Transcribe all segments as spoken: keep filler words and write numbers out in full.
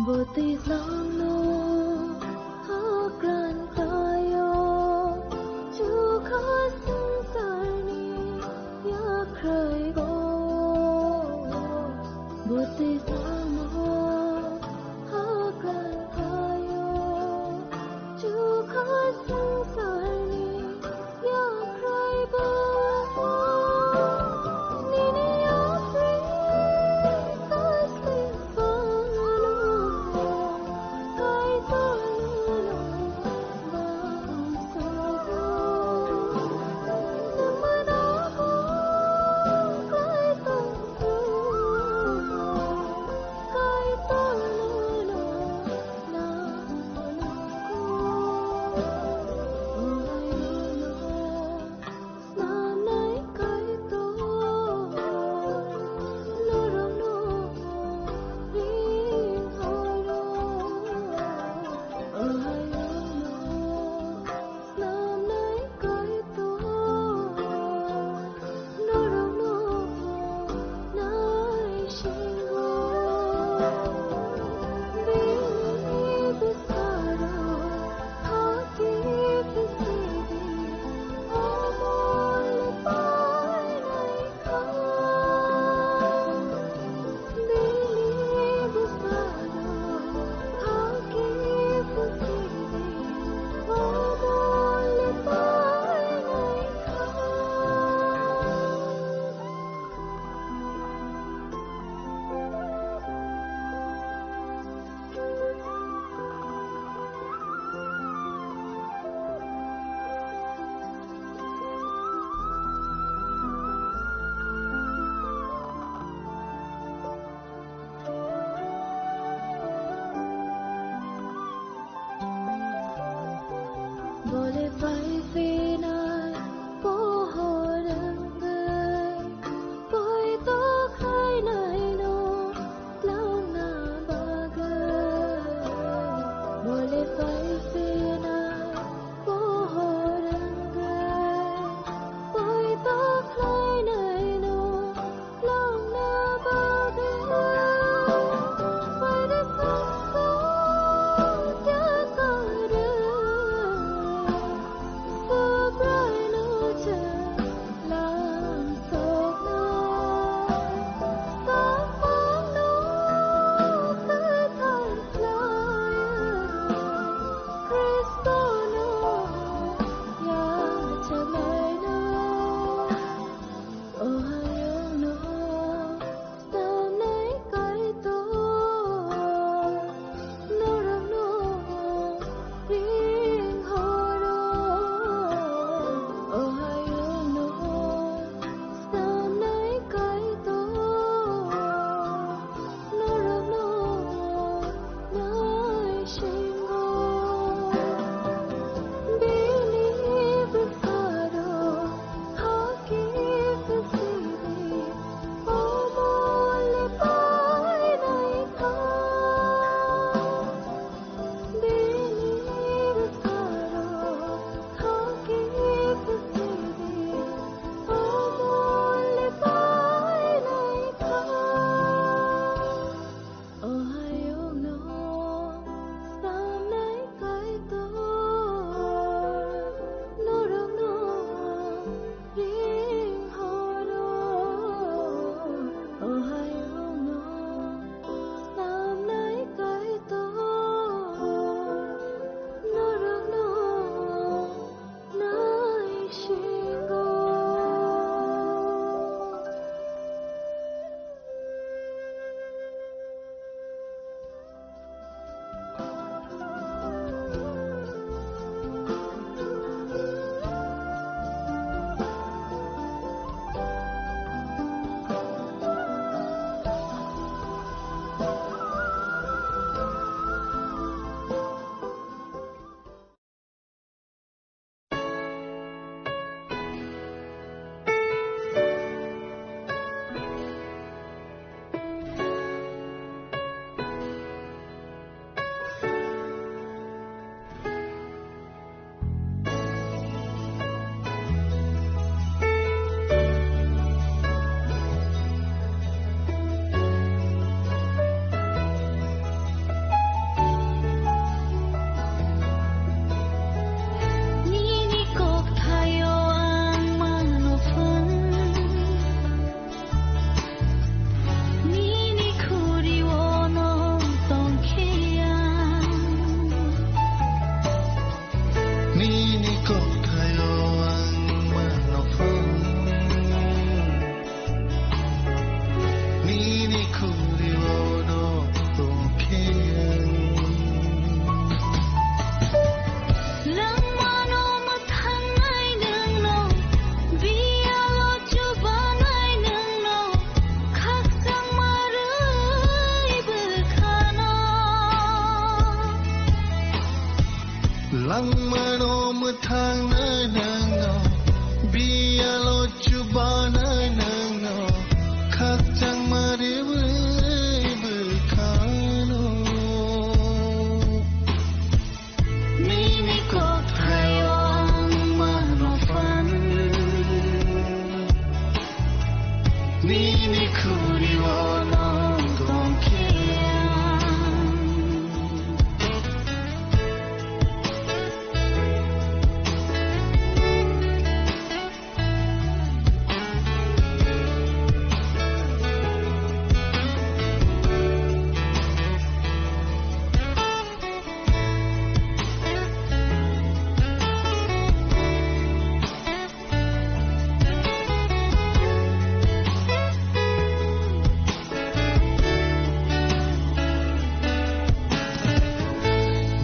Bo twijlangno hakran khlaio, chukha swngcharni yakhrai bo. Bo twijlangno hakran khlaio, chukha swngcharni Ang mano mwthangnai nangno, biyalo chubanai nangno, khakchangma riwi bwkhano. Nini kokthaio ang mano phan, nini khurio no tongkhe ang.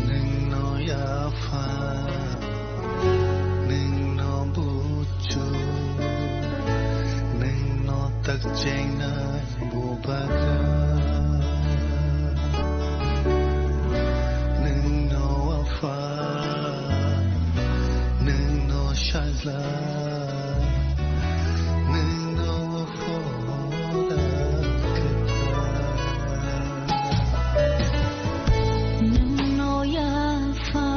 Nungno yapha, nungno buchu, nungno takchengnai bubagra. Nungno apha, nungno sajla, nungno phola kwthar. Nungno yapha,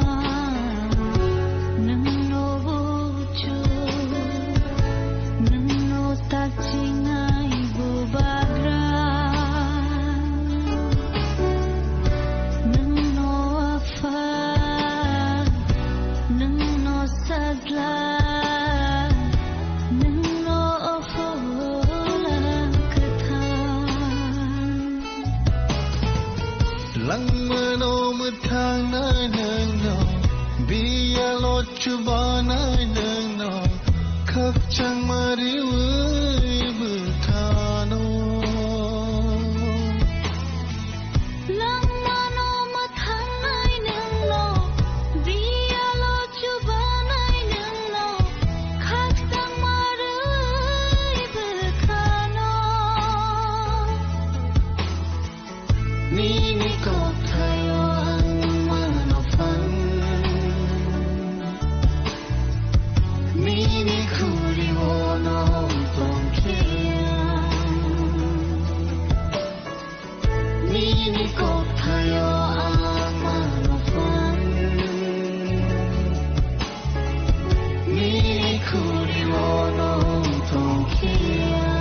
nungno buchu, nungno takchingnai bubagra. Nungno apha, nungno sajla, nungno phola kwthar. Langmano mwthangnai nangno, biyalo chubanai nangno, khakchangma riwi bwkhano. Langmano mwthangnai nangno, biyalo chubanai nangno, khakchangma riwi bwkhano. Nini kokthaio ang mano phan, nini khurio no tongkhe ang. Nini kokthaio ang mano phan, nini khurio no tongkhe ang.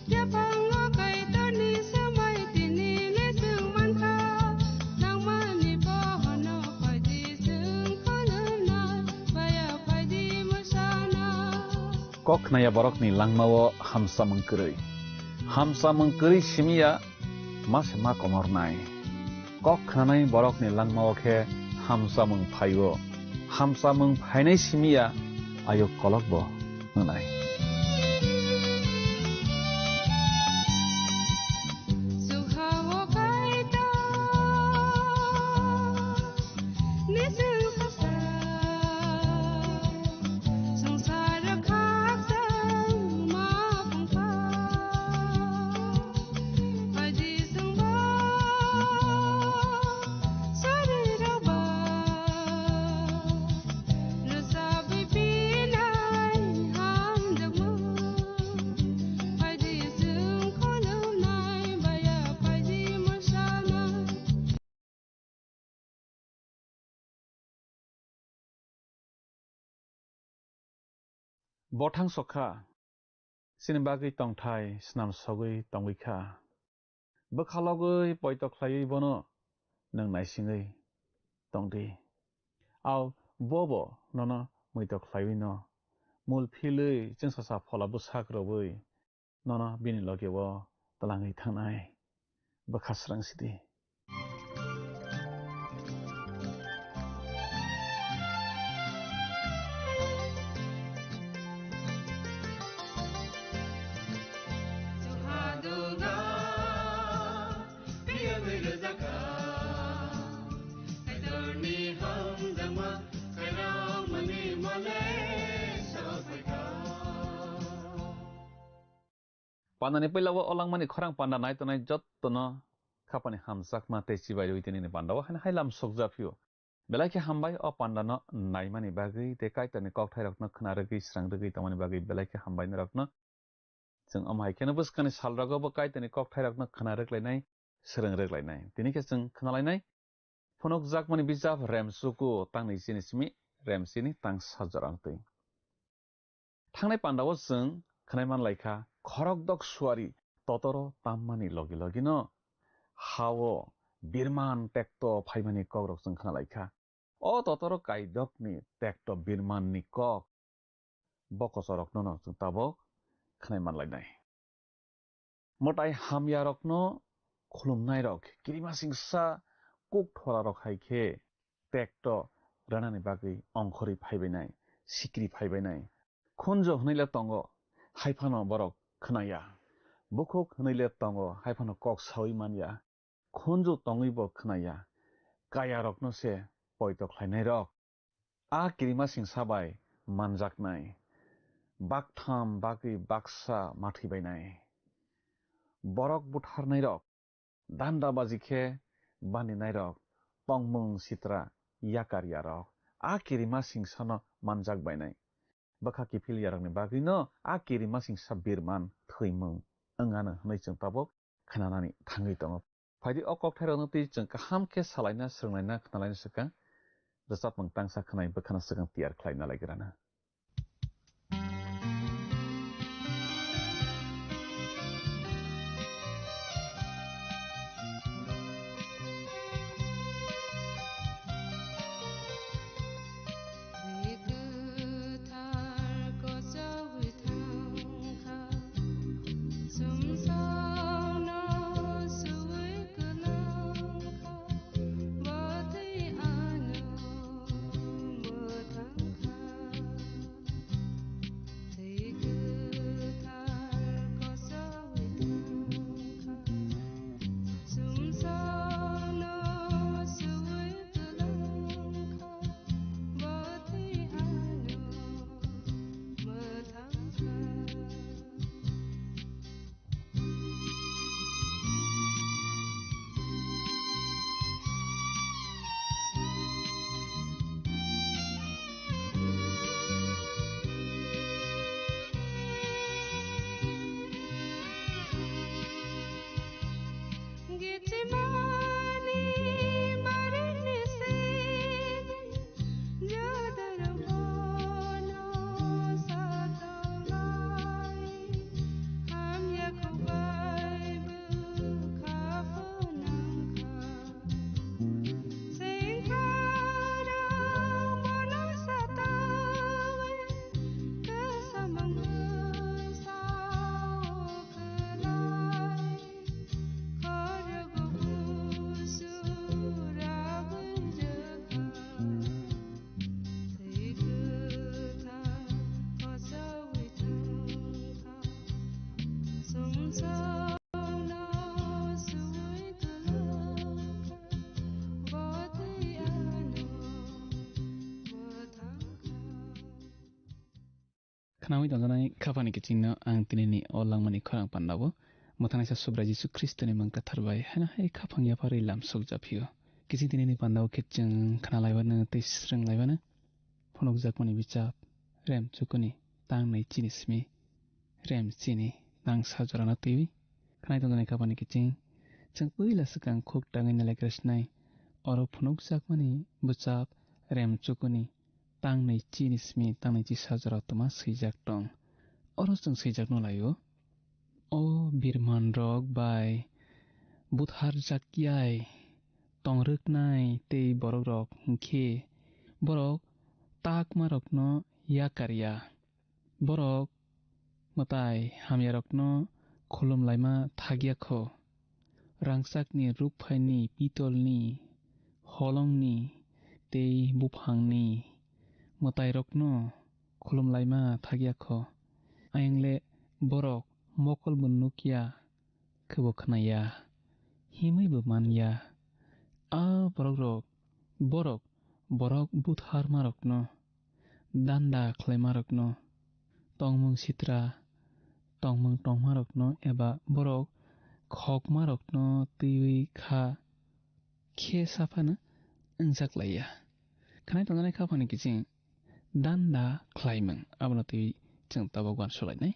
Yaphango Kaitorni swmai tini le chwng mankha, nangmani bohono phaidi chwng khulumnai, baya phaidi mwsana. Kok khnaya borokni langmao hamsamung kwrwi. Hamsamung kwrwi simiya ma se ma komornai. Kok khnanai borokni langmao khe hamsamung phaio. Hamsamung phainai simiya ayuk kolokbo wngnai. Bo thang sok kha, chini bagwi tongthai snam sogwi tongwi kha. Bwkha logwi poito khlaiwi bono nwng naisingwi tong di. Ao bobo nono muito khlaiwi no mul philwi chwngsasa phola bwsak rwui nono bini loge o twlangwi thangnai. Bwkha swrang sidi. Pandani puila o langmani khorang panda nai tongnai jottono khapani hamjakma tei chibai rwi tini ni panda o haino hai lam sokjak phio. Belai khe hambai o panda no naimani bagwi tei Kaitorni kokthai rokno khna rwgwi srang rwgwi tongmani bagwi belai khe hambai norokno. Chwng omo hai kheno bwskangni sal rogo bo Kaitorni kokthai rokno khna rwklainai, swrwng rwklainai. Tini khe chwng khna lainai phunukjakmani bijap Remchuku tangni chini simi Remchini tang sajora twi. Thangnai pandao chwng khnai man lai kha, khorokdok suari totoro tammani logi logino ha-o birman tekto phaimani kokrok chwng khna lai kha. O totoro kaidokni tekto birmanni kok bo kochorokno no chwng tabok khnai man lainai. Mwtai hamyarokno khulumnairok, kirimasingsa kuk thorarok hai khe tekto rwnani bagwi ongkhorwi phaibainai, sikri phaibainai. Khunju hwnwi le tongo, hai phano borok khnaya. Bukhuk hwnwi le tongo, hai phano kok saui manya. Khunju tongwi bo khnaya. Kayarokno se poito khlainairok. A kirimasingsa bai manjaknai, baktham bagwi baksa ma thwibainai. Borok butharnairok, dandabaji khe baninairok, tongmung sitra yakarya rok, a kirimasingsa no manjak bainai. Bwkha kiphil yarokni bagwi no a kirimasingsa birman thwimung wngano hwnwi chwng tabuk khnanani thangwi tongo. Phaidi o kokthairokno twi chwng kaham khe salaina, swrwnglaina, khnalaina swkang rwchapmung tangsa khwnai bwkhano swkang tiyar khlaina lai grana. Khnaui tongjaknai khapangni kichingno ang tinini o langmani khorang pandao mwthangnaisa Subrai Jisu Khristoni mung kwthar bai haino hai khapang yapharwi lam sokjaphio. Kiching tinini pandao khe chwng khnalaibano tei swrwnglaibano phunukjakmani bichap Remchukuni tang nai chini simi Remchini tang sajorano twiwi khnai tongjaknai khapangni kiching chwng puila swkang khuk tangwi nalaikrasnai oro phunukjakmani bichap Remchukuni tang nai chini simi tang nai chi sajorao twma swijak tong. Oro chwng swijak no laio. O birman rok bai butharjak yai tongrwknai tei borok rok hinkhe borok takma rokno yakar ya. Borok mwtai hamya rokno khulum laima thak ya kho. Rangchakni rukphaini, pitolni, holongni tei buphangni mwtairokno khulum laima thak ya kho. Ayang le borok mokol bo nuk ya, khe bo khna ya, himwi bo man ya. A borok rok, borok, borok butharma rokno, danda khlaima rokno, tongmung sitra, tongmung tongmarokno eba borok khokmarokno twiwi kha khe saphano wngjak laiya. Khnai tongjaknai khaphani kiching danda khlaimung, abono twiwi chwng tabuk uansuk lainai.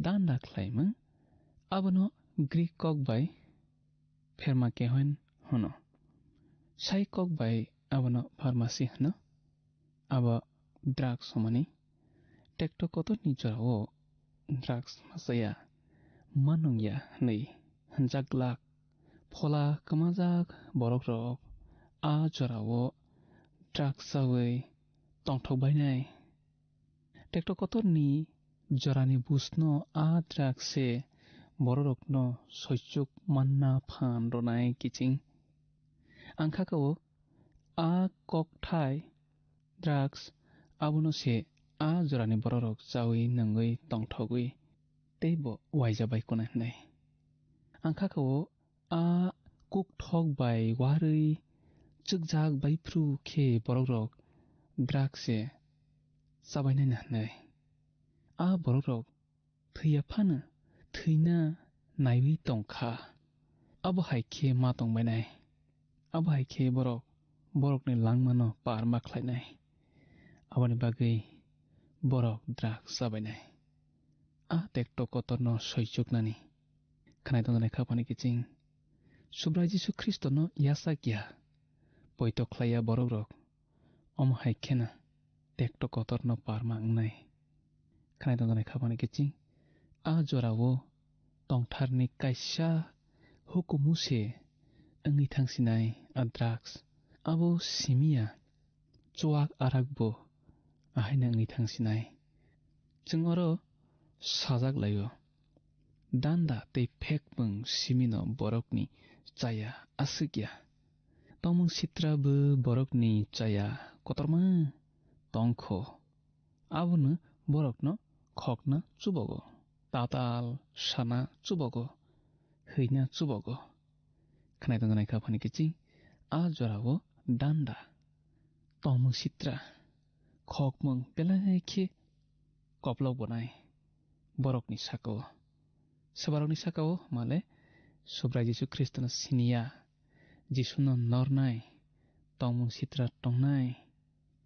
Danda khlaimung, abono Greek kok bai pharmakehoin hwno. Sai kok bai abono pharmacy hwno. Abo drugs hwnmani. Tekto kotorni jorao drugs machaya, ma nungya hwnwi hwnjak glak. Phola kwmajak borokrok a jorao drugs chawi tongthok bainai. Tekto kotorni jorani busno a drugs se bororokno soichuk manna phan ronai kiching. Ang kha kao a kokthai drugs abono se a jorani bororok chawi nungwi tongthogwi teibo uaija bai kunai hwnwi. Ang kha kao a kukthok bai uarwi chwkjak bai phru khe borokrok drugs se chabainai na hwnwi. A borokrok thwiya phano thwina naiwi tong kha. Abo hai khe ma tong bainai. Abo hai khe borok borokni langmano par ma khlainai. Aboni bagwi borok drugs chabainai. A tekto kotorno soichuknani. Khnai tongjaknai khaphani kiching Subrai Jisu Khristono yachak ya, poito khlaiya borokrok. Omo hai kheno tekto kotorno parma wngnai. Khnai tongjaknai khaphani kiching a jorao tongtharni kaisa hukumu se wngwi thangsinai a drugs. Abo simiya chuak arakbo ahaino wngwi thangsinai. Chwng oro sajak laio, danda tei phekmung simino borokni chaya aswk ya. Tongmung sitra bo borokni chaya kotorma tongkho. Abono borokno khokna chubago, tatal sana chubago, hwina chubago. Khnai tongjaknai khaphani kiching a jorao danda, tongmung sitra, khokmung belai khe koplok bonai borokni sakao. Swbarokni sakao male Subrai Jisu Khristono siniya, Jisuno nornai, tongmung sitra tongnai,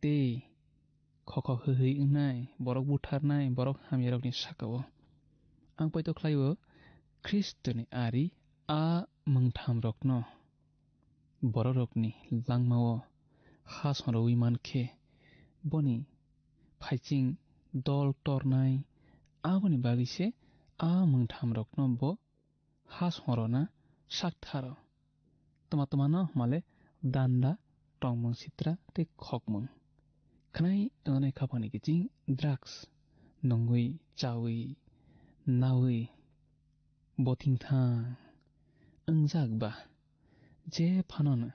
tei khokho hwhwi wngnai, borok butharnai, borok hamyarokni sakao. Ang poito khlaio Khristoni ari a mungthamrokno bororokni langmao ha sonrowi man khe boni phaiching dol tornai, aboni bagwi se a mungthamrokno bo ha songrona sak tharo. Tma tmano male danda, tongmung sitra tei khokmung. Khnai tongjaknai khaphani kiching drugs nungwi, chawi, nawi, bothingthang wngjak ba je phanono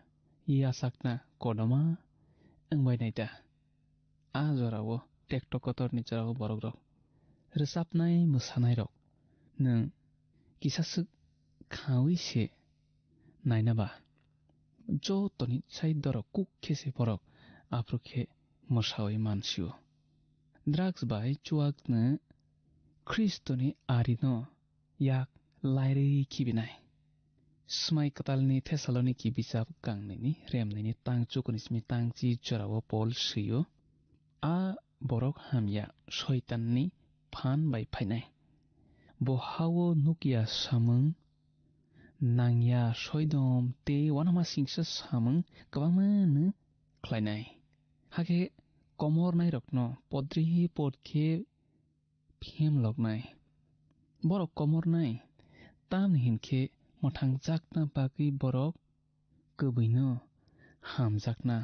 yachakna kodoma wngbai nai ta. A jorao tekto kotorni jorao borokrok rwchapnai mwsanairok nwng kisaswk khawi se naina ba jotoni sai dorok kuk khe se borok aphuru khe mwsawi mansio. Drugs bai chuakno Khristoni arino yak lairwi khibinai. Swmai kwtalni Thessaloniki bijap gangnini remnini tang chukuni simi tang chi jorao Pol swio, a borok hamya soitanni phan bai phainai. Bo hao nukya samung, nangya soidom tei uanama singsa samung kwbangma no khlainai. Hakhe komornairokno podri pod khe phemloknai. Borok komornai, tamni hinkhe mwthangjakna bagwi borok kwbwino hamjakna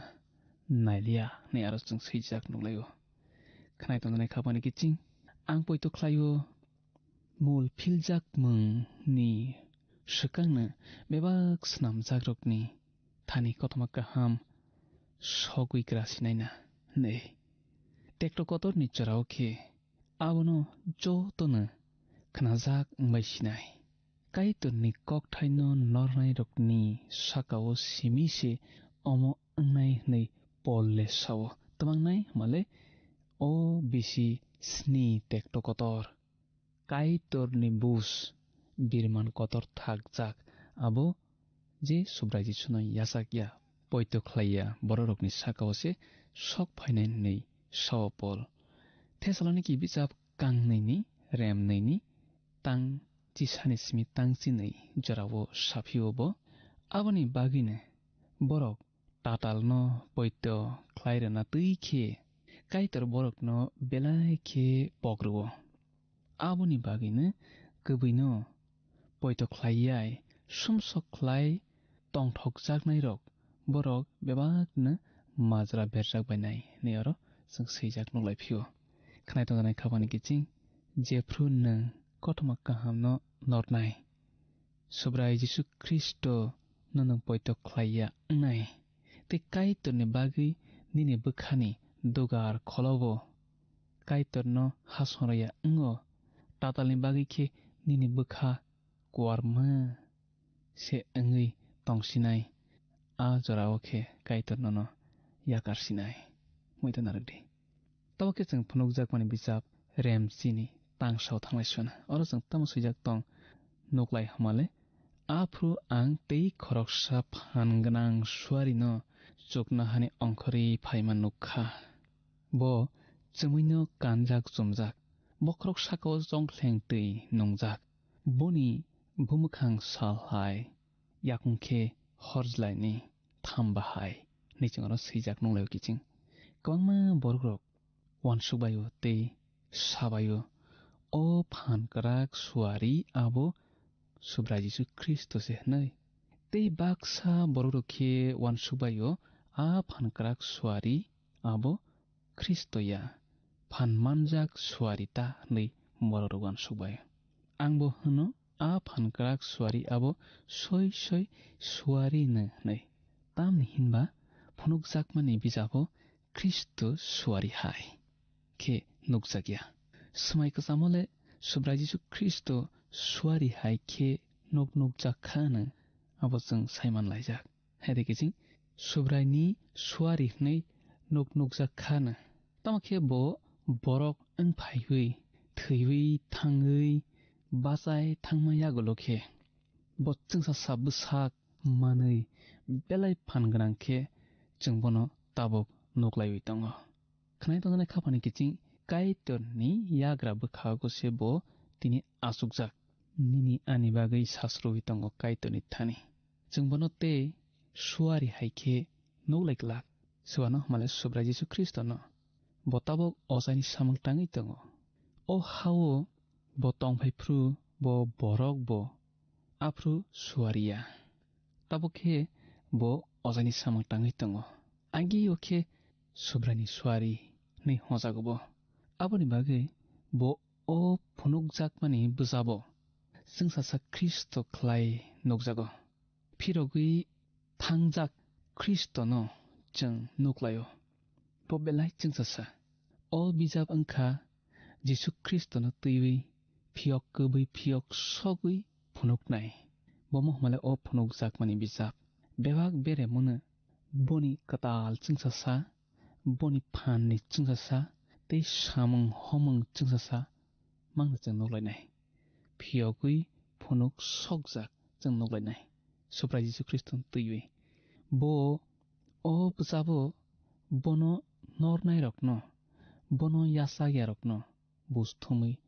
nailiya hwnwi aro chwng swijak nukhlaio. Khnai tongjaknai khaphani kiching ang poito khlaio, mul philjak mungni swkangno bebak snamjakrokni thani kothoma kaham sogwi gra sinaina hwnwi. Tekto kotorni chorao khe abono jotono khnajak wngbai sinai. Kaitorni kokthaino nornairokni sakao simi se omo wngnai hwnwi Pol le sao. Twmangnai hwnmale o bisi sni tekto kotor. Kaitorni bus birman kotor thakjak, abo je Subrai Jisuno yachak ya, poito khlai ya, bororokni saka-o se sok phainai hwnwi sa-o Pol. Thesalonika bijap kangnwini, remnwini, tang chisani simi tang chinwi jorao saphio bo. Aboni bagwino borok tatalno poito khlai rwna twi khe Kaitor borokno belai khe pok rw-o. Aboni bagwino kwbwino poito khlai yai sumsok khlai tongthokjaknairok borok bebakno majra berjak bainai hwnwi oro chwng swijak nuk lai phio. Khnai tongjaknai kha bani kiching, jephru nwng kothoma kahamno nornai. Subrai Jisu Khristo no nwng poito khlai ya wngnai, tei Kaitorni bagwi nini bwkhani dugar kholobo Kaitorno hasongraya wngo, tatalni bagwi khe nini bwkha kuarma se wngwi tongsinai, a jorao khe Kaitor nono yakarsinai. Muitu narwkdi. Tamo khe chwng phunukjakmani bijap Remchini tangsao thanglai sona. Oro chwng tamo swijak tong nuklai hwnmale, aphuru ang tei khoroksa phan gwnang suarino chuknohani ongkhorwi phaima nukkha. Bo chumwino kanjak chumjak, bokhorok sakao chongkhleng twi nungjak. Boni bumwkhang sal hai, yakung khe horjlaini tham bahai, hwnwi chwng oro swijak nunglaio kiching. Kwbangma bororok uansukbaio tei sabaio, "O phan kwrak suari abo Subrai Jisu Khristo se," hwnwi. Tei baksa bororok khe uansukbaio, "A phan kwrak suari abo Khristo ya, phan manjak suari ta," hwnwi bororok uansukbaio. Angbo hwno, a phan kwrak suari abo soi soi suari no hwnwi. Tamni hinba phunukjakmani bijabo Khristo suari hai khe nukjakya. Swmai kwchamo le Subrai Jisu Khristo suari hai khe nuk nukjak kha hwnwi abo chwng saiman laijak. Hai de kiching Subraini suari hwnwi nuk nukjak kha hwnwi. Tamo khe bo borok wng phaiwi, thwiwi, thangwi, bachai thangma yagulo khe bo chwngsa sa bwsak manwi belai phan gwnang khe chwng bono tabuk nuklaiwi tongo. Khwnai tongjaknai khaphani kiching Kaitorni yagra bwkhago se bo tini achukjak. Nini ani bagwi sasrwi tongo Kaitorni thani. Chwng bono tei suari hai khe nuklai glak. Swbano hwnmale Subrai Jisu Khristono. Bo tabuk ochaini samung tangwi tongo. O ha-o bo tongphai phru bo borok bo aphru suari ya. Tabuk khe bo ochaini samung tangwi tongo. Agi o khe Subraini suari hwnwi hojago bo. Aboni bagwi bo o phunukjakmani bwsabo chwngsacha Khristo khlai nukjago. Phirogwi thangjak Khristono chwng nuklaio. Bo belai chwngsacha. O bijap wngkha Jisu Khristono twiwi phiyok kwbwi phiyok sogwi phunuknai. Bomo hwnmale o phunukjakmani bijap. Bebak bere mwnwi boni kwtal chwngsacha, boni phanni chwngsacha, tei samung homung chwngsacha mangno chwng nuklainai. Phiyogwi phunuk sokjak chwng nuklainai. Subrai Jisu Khristo twiwi. Bo o bwsabo bono nornairokno, bono yachakyarokno bus thumwi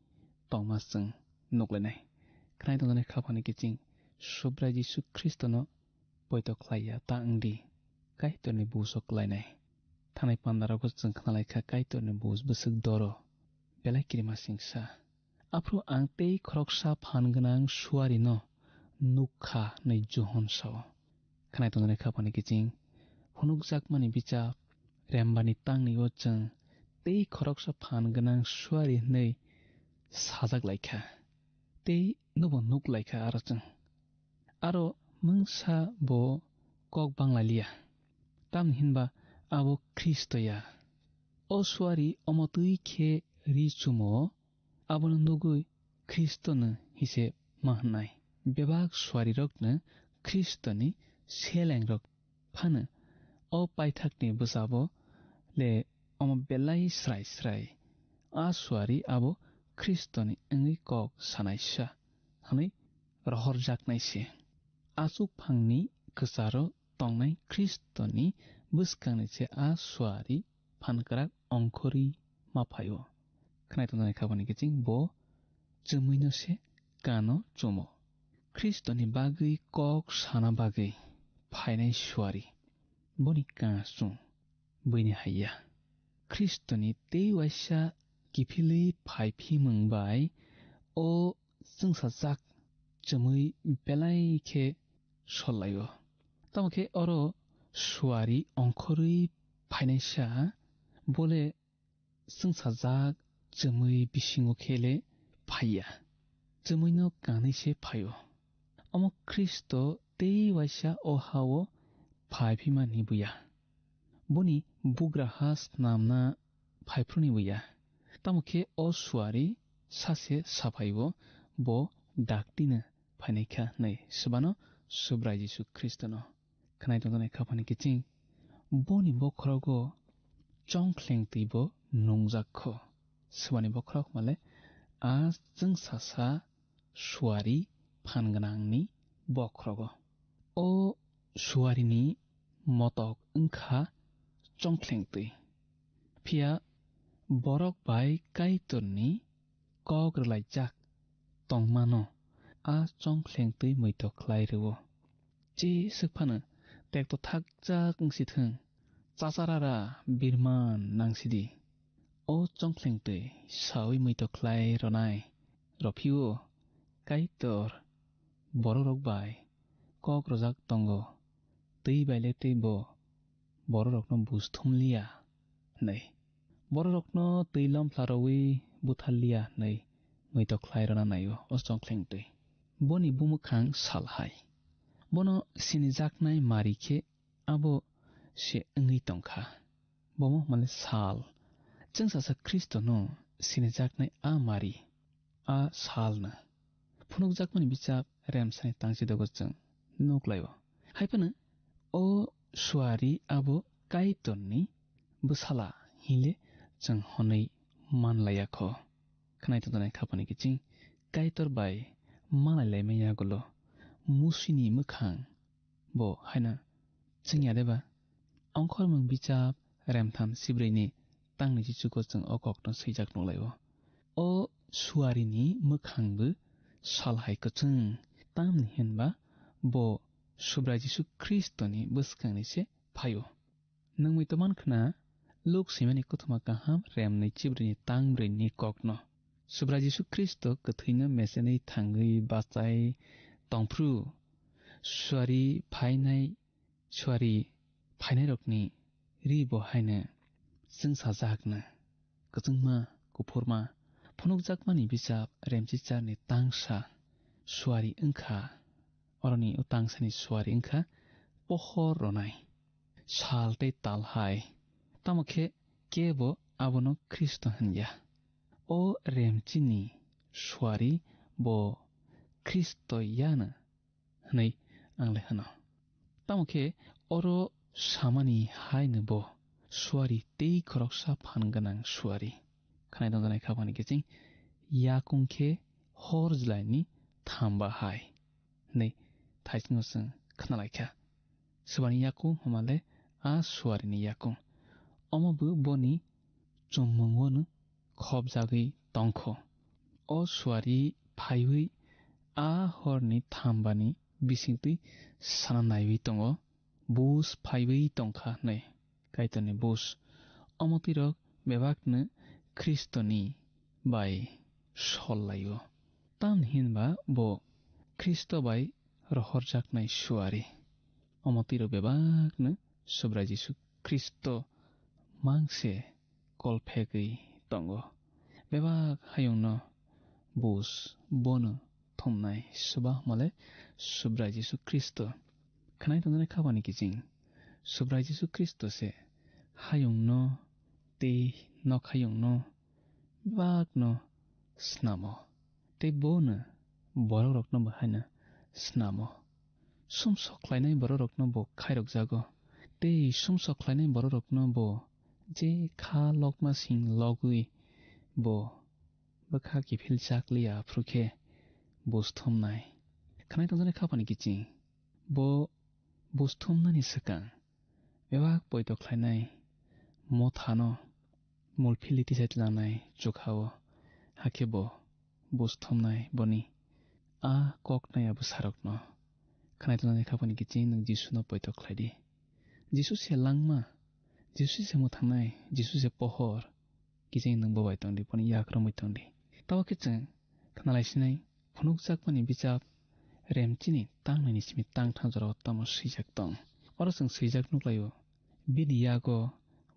tongma chwng nuklainai. Khwnai tongjaknai khaphani kiching Subrai Jisu Khristono poito khlai ya ta wngdi, Kaitorni buso klainai. Thanai pandarogo chwng khnalaikha Kaitorni bus bwswk doro, belai kirima singsa. Aphuru ang tei khoroksa phan gwnang suarino nuk kha hwnwi Johon sao. Khwnai tongjaknai khaphani kiching phunukjakmani bichap rembani tangni o chwng tei khoroksa phan gwnang suari hwnwi sajak laikha. Tei nobo nuk laikha aro chwng. Aro mungsa bo kok bang lai liya. Tamni hinba abo Khristo ya. O suari omo twi khe ri chumo, abono nugwi Khristono hise ma hwnnai. Bebak suarirokno Khristoni selengrok phano o paithakni bwsabo le omo belai srai srai. A suari abo Khristoni wngwi kok sanaisa hwnwi rohorjaknai se. Achuk phangni kwcharo tongnai Khristoni bwskangni se a suari phankrak ongkhorwi ma phaio. Khwnai tongjaknai khabani kiching bo chumwino se kano chumo. Khristoni bagwi kok sana bagwi phainai suari boni ka chwng buini haiya. Khristoni tei waisa kiphilwi phaiphimung bai o chwngsajak chumwi belai khe sol laio. Tamo khe oro suari ongkhorwi phainaisa bole chwngsajak chumwi bisingo khe le phaiya, chumwino kanwi se phaio. Omo Khristo tei waisa o ha-o phaiphimani buya. Boni bugraha snamna phaiphru ni buya. Tamo khe o suari sase saphai-o bo daktino phainai kha hwnwi swbano Subrai Jisu Khristono. Khwnai tongjaknai khaphani kiching boni bokhorogo chongkhleng twi bo nungjak kho. Swbani bokhorok male a chwngsasa suari phan gwnangni bokhorogo. O suarini motok wngkha chongkhleng twi. Phiya borok bai Kaitorni kok rwlaijak tongmano a chongkhleng twi muitok khlai rwo. Jeswk phano tekto thakjak wng si thung, chacharara birman nang sidi. O chongkhleng twi saui muitok khlai rwnai rw phio Kaitor bororok bai kok rwjak tongo, twi bai le tei bo bororokno bus thum liya hwnwi. Bororokno twi lamphla rwui buthar liya hwnwi muitok khlai rwna naio o chongkhleng twi. Boni bumwkhang sal hai. Bono sinijaknai mari khe abo se wngwi tong kha. Bomo hwnmale sal. Chwng sasa Khristono sinijaknai a mari, a salno phunukjakmani bichap remsani tangchidogo chwng nuk lai-o. Hai phano o suari abo Kaitorni bwsala hinle chwng hwnwi man laiya kho. Khwnai tongjaknai khaphani kiching Kaitor bai malai laimani yagulo Musini mwkhang bo haino chwng ya de ba? Ongkhormung bichap remtham sibrwini tangni chichugo chwng o kokno swijak nuk lai-o. O suarini mwkhangbo sal hai kwchwng, tamni hwnba bo Subrai Jisu Khristoni bwskangni se phai-o. Nwng muitu man khna Luk swimani kothoma kaham remni chibrwini tang brwini kokno. Subrai Jisu Khristo kwthwino mesenwi thangwi bachai tongphru, suari phainai, suari phainairokni ri bo haino chwngsajakno. Kwchwngma, kuphurma, phunukjakmani bichap remchicharni tangsa suari wngkha. Oroni o tangsani suari wngkha pohor rwnai, sal tei tal hai. Tamo khe kebo abono Khristo hwn ya. O remchini suari bo Khristo yano hwnwi ang le hwno. Tamo khe oro samani haino bo suari tei khoroksa phan gwnang suari. Khwnai tongjaknai khaphani kiching yakung khe hor jlaini thamba hai hwnwi thaisingo chwng khna lai kha. Swbani yakung hwnmale a suarini yakung. Omo bo boni chummungono khopjagwi tongkho. O suari phaiwi a horni thambani bisingtwi sana naiwi tongo, bus phaiwi tongkha hwnwi. Kaitorni bus. Omo twirok bebakno Khristoni bai sol lai-o. Tamni hinba bo Khristo bai rohorjaknai suari. Omo twirok bebakno Subrai Jisu Khristo mangse kol phegwi tongo. Bebak hayungno bus bono thumnai swba hwnmale Subrai Jisu Khristo. Khwnai tongjaknai khabani kiching Subrai Jisu Khristo se hayungno tei nok hayungno bebakno snamo. Tei bono borokrokno bo haino snamo. Sumsok khlainai borokrokno bo khairokjago. Tei sumsok khlainai borokrokno bo je kha lokma sing logwi bo bwkha kiphil chak liya phuru khe buj thumnai. Khwnai tongjaknai khapani kiching. Bo buj thumnani swkang bebak poito khlainai mothano mulphili tisai tlangnai chukha-o, hakhe bo buj thumnai boni a kok naya bwsarokno. Khwnai tongjaknai khapani kiching nwng Jisuno poito khlai di. Jisu se langma, Jisu se mwthangnai, Jisu se pohor, kiching nwng bo bai tong di, boni yak romwi tong di. Tamo khe chwng khna lai sinai, phunukjakmani bijap Remchini tang nini simi tang thang jorao tamo swijak tong. Oro chwng swijak nuk lai-o, bini yago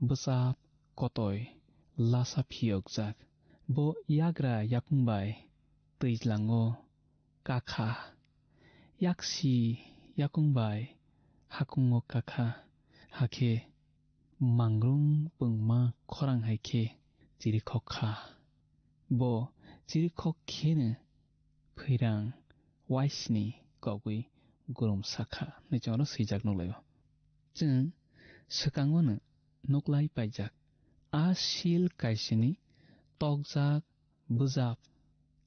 bwchap kotoi lasa phiyokjak. Bo yagra yakung bai twijlango kakha, yaksi yakung bai hakungo kakha, hakhe mangrung pungma khorang hai khe chirikhok kha. Bo chirikhok kheno phwirang waisni kogwi gurumsa kha, hwnwi chwng oro swijak nuk lai-o. Chwng swkango'-no nuk lai paijak, a sil kaisini tokjak bwjap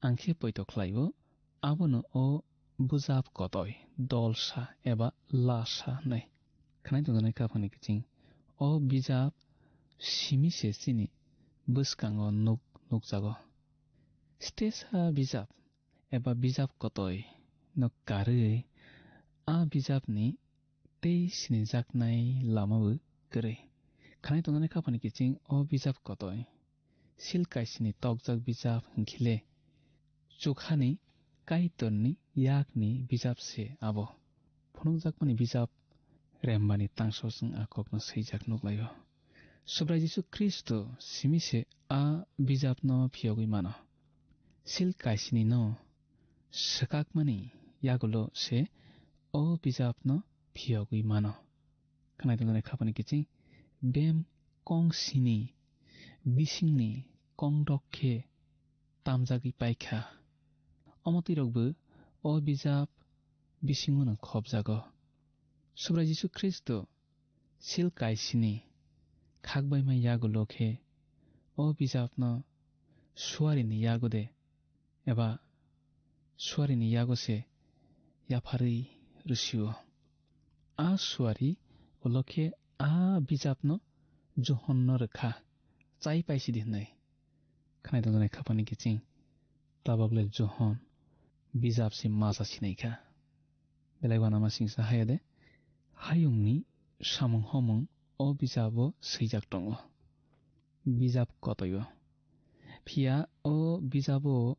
ang khe poito khlai-o, abono o bwjap kotoi dolsa eba lasa hwnwi. Khwnai tongjaknai khapani kiching, o bijap simi se chini bwskango nuk nukjago. Stesa bijap eba bijap kotoi no karwi a bijapni tei sinijaknai lama bo kwrwi. Khwnai tongjaknai khapani kiching o bijap kotoi sil kaisini tokjak bijap hwnkhe le chukhani Kaitorni yakni bijap se abo. Phunukjakmani bijap rembani tangso chwng a kokno swijak nuk lai-o. Subrai Jisu Khristo simi se a bijapno phiyogwi mano. Sil kaisini no swkakmani yagulo se o bijapno phiyogwi mano. Khwnai tongjaknai khapani kiching, bem kong sini bisingni kongdok khe tamjagwi paikha. Omo twi rokbo o bijap bisingo no khopjago. Subrai Jisu Khristo sil kaisini khakbaima yagulo khe o bijapno suarini yago de eba suarini yago se yapharwi rwsio. A suari ulo khe a bijapno Johonno rwkha, chai paisidi hwnwi. Khwnai tongjaknai khapani kiching, tabok le Johon bijap se masa sinai kha. Belai uanama singsa haya de, hayungni samung homung o bijabo swijak tongo. Bijap kotoi-o. Phiya o bijabo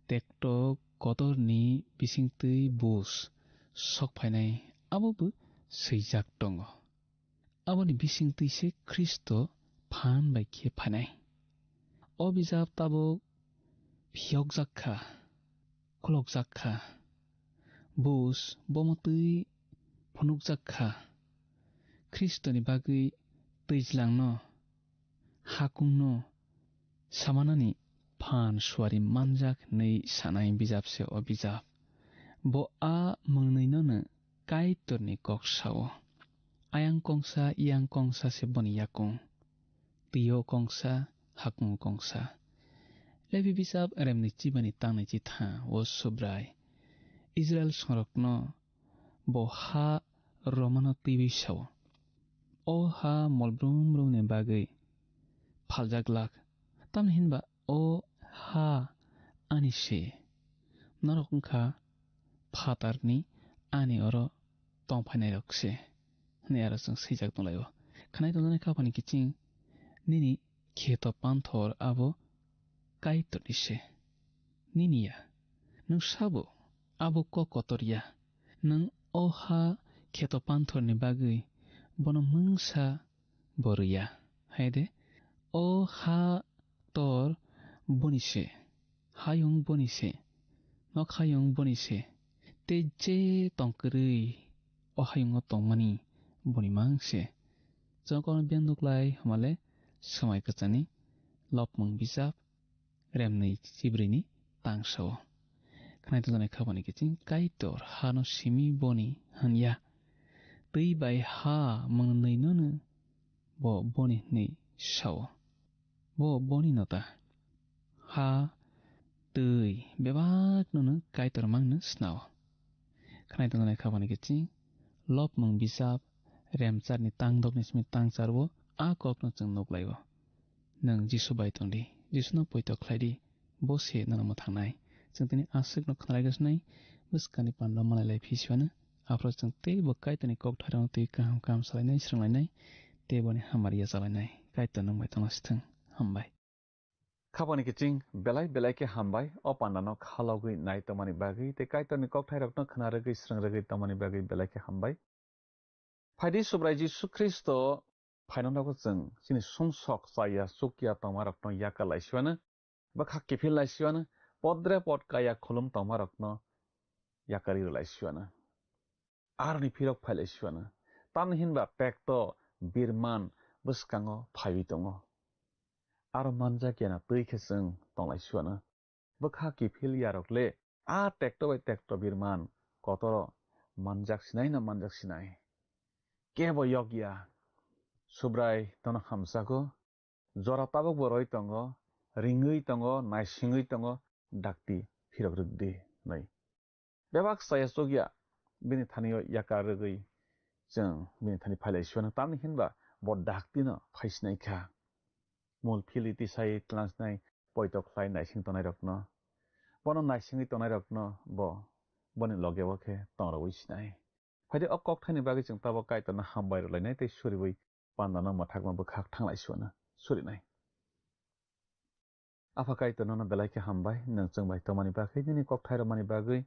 tektok kotorni bisingtwi buj sok phainai, abo bo swijak tongo. Aboni bisingtwi se Khristo phan bai khe phainai. O bijap tabuk phiyokjak kha, khulokjak kha. Buj bomo twi phunukjak kha. Khristoni bagwi twijlangno, hakungno samanani phan suari manjak hwnwi sanai bijap se o bijap. Bo a mwngnwinono Kaitorni kok sao. Ayang kongsa, iyang kongsa se boni yakung. Twi-o kongsa, hakung kongsa. Lebi bijap remni chibani tangnai chitha o Subrai Israel songrokno bo ha romano twiwi sao. O ha mol brum brumni bagwi phaljak glak. Tamni hinba o ha ani se. Norok wngkha phatarni ani oro tongphainairok se, hwnwi aro chwng swijak tonglaio. Khwnai tongjaknai khapani kiching nini kheto panthor abo Kaitorni se, nini ya. Nwng sabo abo kok kotor ya. Nwng o ha kheto panthorni bagwi bono mungsa bo rwya. Hai de, o ha tor boni se, hayung boni se, nok hayung boni se, tei je tong kwrwi o hayungo tongmani boni mang se. Chwng kono biyang nuklai hwnmale Swmai Kwchani lopmung bijap remnwi chibrwini tangsao. Khwnai tongjaknai khapani kiching Kaitor hano simi boni hwn ya. Twi bai ha mwngnwinono bo boni hwnwi sao. Bo boni no ta. Ha twi bebakno no Kaitor mangno snao. Khnai tongnai khabani kiching, lobmung bisap, remcharni tangdokni simi tangcharbo a kokno chwng nuklaio. Nwng Jisu bai tongdi, Jisuno poito khlaidi, bo se nono mwthangnai. Chwng tini aswkno khnalaigasnai, bwskangni panda malailai phisiwano, aphuru chwng teibo Kaitorni kokthairokno twi kaham kaham salainai, swrwnglainai, tei boni hamari yachalainai. Kaitor nwng bai tongna sithwng. Hambai. Khabani kiching belai belai khe hambai, o pandano khalogwi nai tongmani bagwi tei Kaitorni kokthairokno khna rwgwi swrwng rwgwi tongmani bagwi belai khe hambai. Phaidi Subrai Jisu Khristo phainanogo chwng chini sumsok chaya chukya tongmarokno yakar laisiwano, bwkha kiphil laisiwano, podre pod kaya khulum tongmarokno yakari rwlaisiwano. Aroni phirok phailaisiwano. Tamni hinba tekto birman bwskango phaiwi tongo. Aro manjak yana twi khe chwng tonglaisiwano. Bwkha kiphil yarok le a tekto bai tekto birman kotoro manjak sinai na manjak sinai. Kebo yok ya. Subrai tono hamsago. Jora tabuk bo roi tongo, ringwi tongo, naisingwi tongo, dakti phirok rwkdi hwnwi. Bebak chaya chukya bini thani-o yakar rwgwi chwng bini thani phailaisiwano, tamni hinba bo daktino phaisinai kha. Mul philwi tisai tlangsnai poito khlai naising tongnairokno, bono naisingwi tongnairokno bo boni logeo khe tongrogwi sinai. Phaidi o kokthaini bagwi chwng tabuk Kaitorno hambai rwlainai tei suriwi pandano mwthakma bwkhak thanglai suana surinai. Apha Kaitor nono belai khe hambai, nwng chwng bai tongmani bagwi, nini kokthai romani bagwi.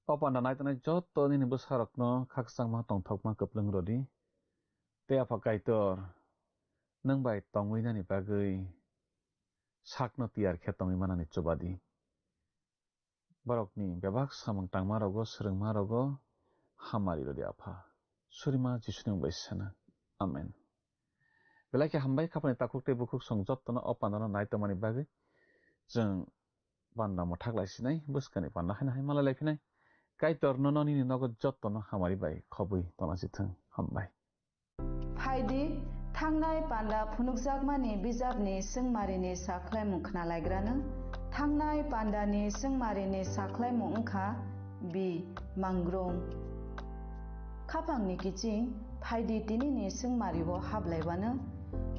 O panda naitonai jotto nini bwsarokno khakchangma tongthokma kwplwng rwdi. Tei Apha Kaitor, nwng bai tongwi nani bagwi sakno tiyar khe tongwi manani chubadi. Borokni bebak samung tangma rogo, swrwngma rogo hamari rwdi Apha. Surima Jisuni mung bai sana. Amen. Belai khe hambai, khapani takhuk tei bukhuk song jottono o pandano nai tongmani bagwi. Chwng panda mwthak lai sinai, bwskani panda haino hai malai lai phinai. Kaitor nono nini nogo jottono hamari bai khobwi tongna si thung. Hambai. Phaidi, thangnai panda phunukjakmani bijapni swngmarini sakhlaimung khnalaigrano. Thangnai pandani swngmarini sakhlaimung wngkha B. Mangrung. Khapangni kiching, phaidi tinini swngmario hablaiwano.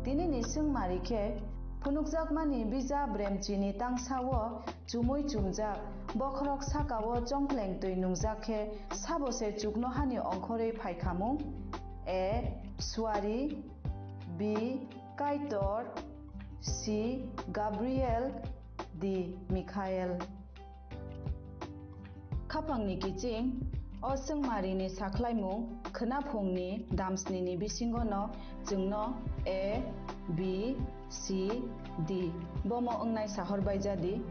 Tinini swngmari khe phunukjakmani bijap Remchini tangsao chumui chumjak, bokhorok sakao chongkleng twi nungjak khe sabo se chuknohani ongkhorwi phaikhamung? A. Suari. B. Kaitor. C. Gabriel. D. Mikhael. Khapangni kiching, o swngmarini sakhlaimung khwnaphungni damsnini bisingono chwngno A, B, C, D bomo wngnai sahor baijadi.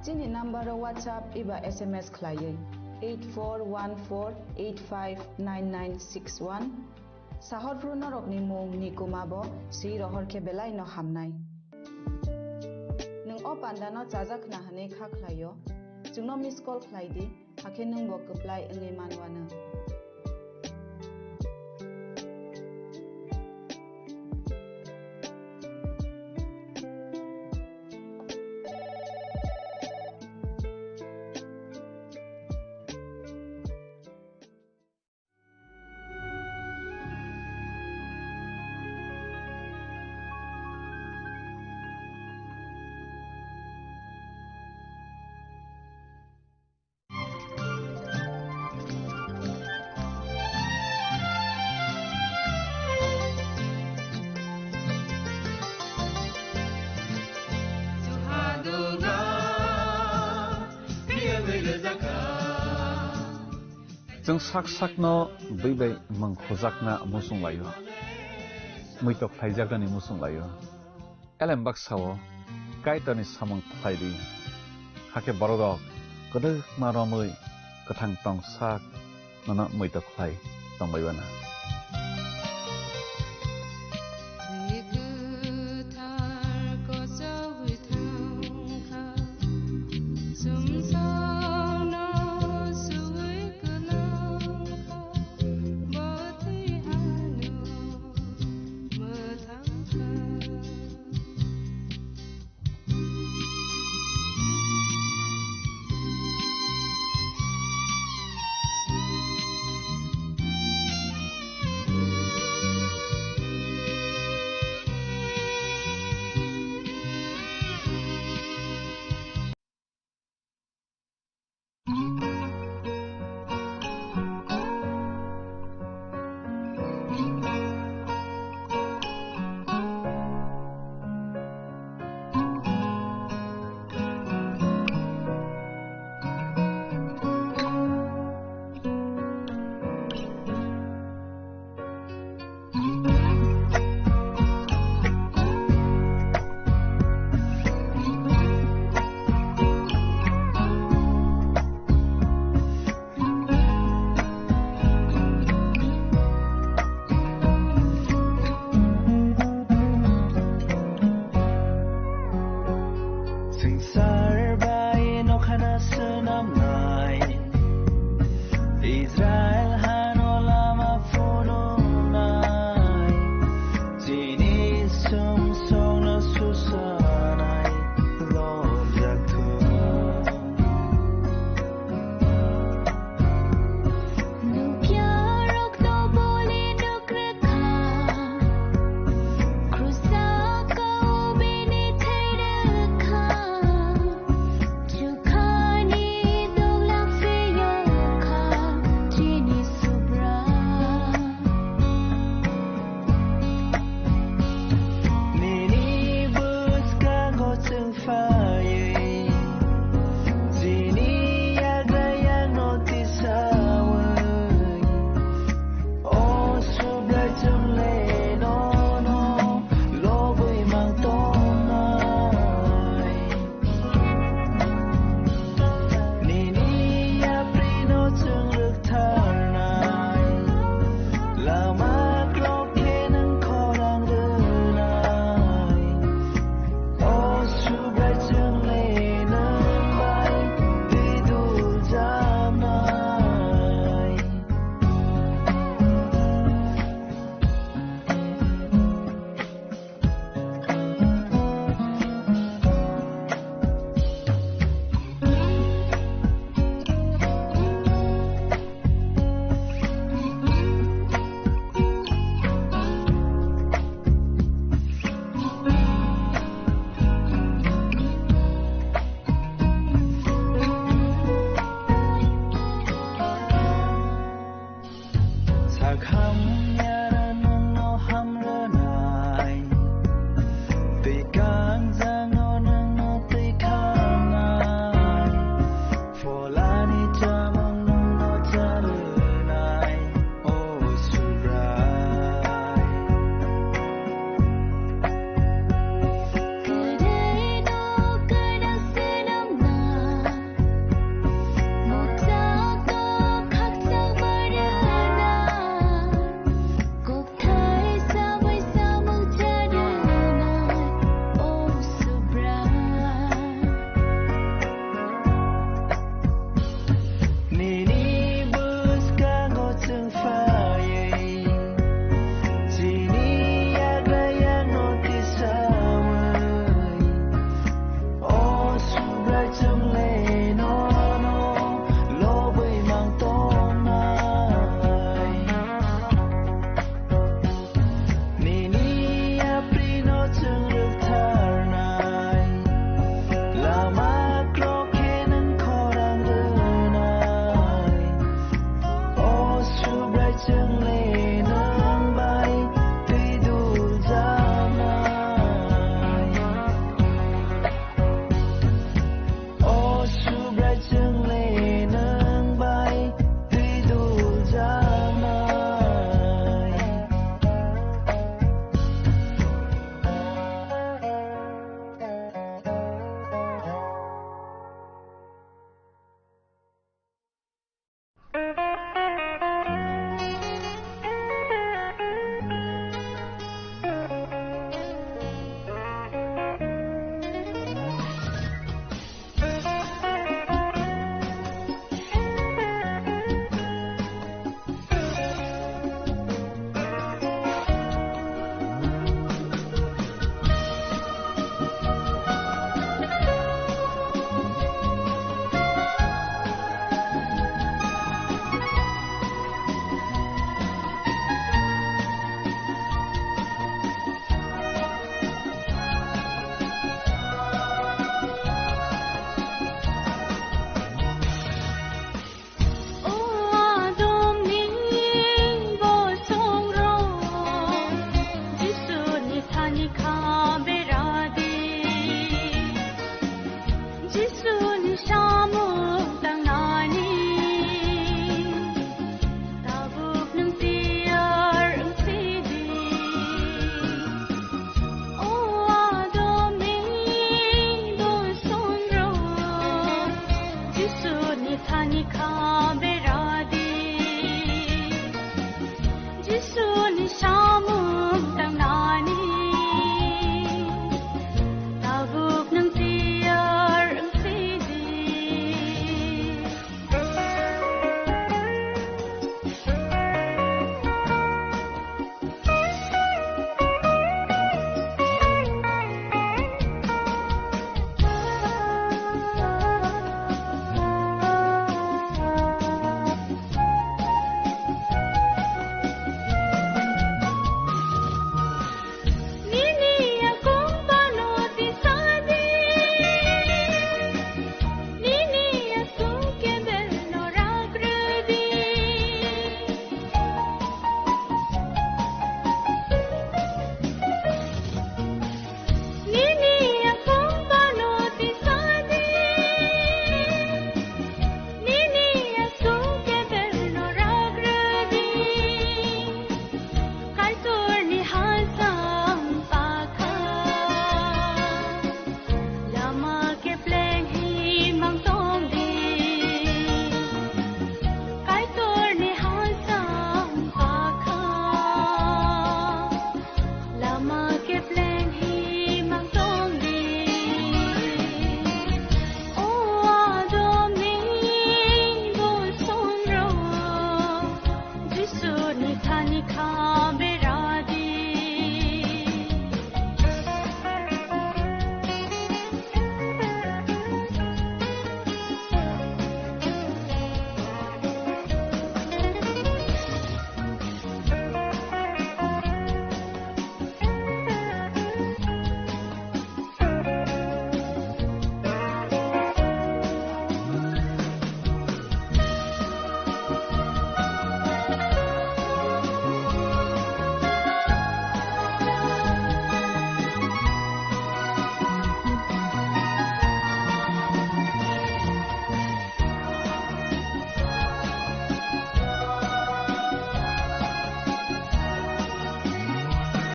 Chini numbero WhatsApp eba S M S khlaiwi eight four one four eight five nine nine six one. Sahorphru norokni mung ni kuma bo swi rohor khe belai no hamnai. Nwng o panda no chajak khna hwnwi kha khlaio, chwngno miss call khlai di, hakhe nwng bo kwplai wngwi manwano. Chwng sak sakno bwi bai mung khujakna muchung laio, muitok khlaijaknani muchung laio. Elem baksao Kaitorni samung khlai di, hakhe bororok kwdwkma romwi kwthang tong sak nono muitok khlai tongbai uana.